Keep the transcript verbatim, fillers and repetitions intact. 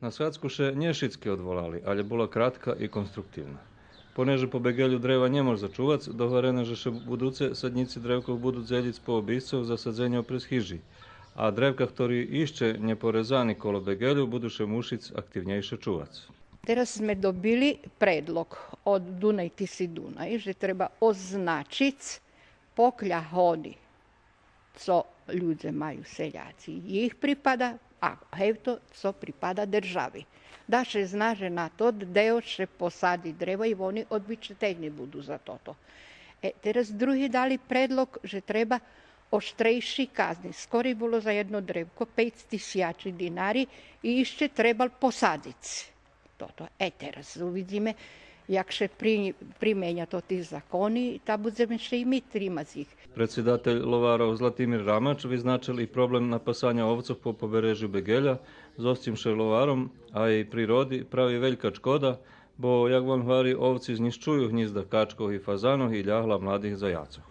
На схадзку ше нє шицки одволали, алє була кратка и конструктивна. Понеже по Беґелю древа нє мож зачувац, догварене же ше будуце саднїци древкох буду дзелїц по обисцох за садзенє опрез хижи, а древка хтори ище нє порезани коло Беґелю буду ше мушиц активнєйше чувац. Тераз зме добили предлог од Дунай ти си Дунай же треба означиц покля годи цо людзе маю селяци, їх припада, а гевто цо припада держави. Да ше зна же на тот део ше посади древа и вони одвичательни буду за тото. Е, тераз други дали предлог же треба оштрейши казни. Скорей було за єдно древко пейц тисячи динари и ище требал посадзиц тото. Е, тераз увидзиме як ше при-, применя тоти закони, та будземе ше и ми тримац їх. Предсидатель ловарох Златимир Рамач визначел и проблем напасаня овцох по побережю Беґеля. З овцим ше ловаром, а и природи прави велька чкода, бо, як вон гвари, овци знїщую гнїзда качкох и фазанох и лягла младих заяцох.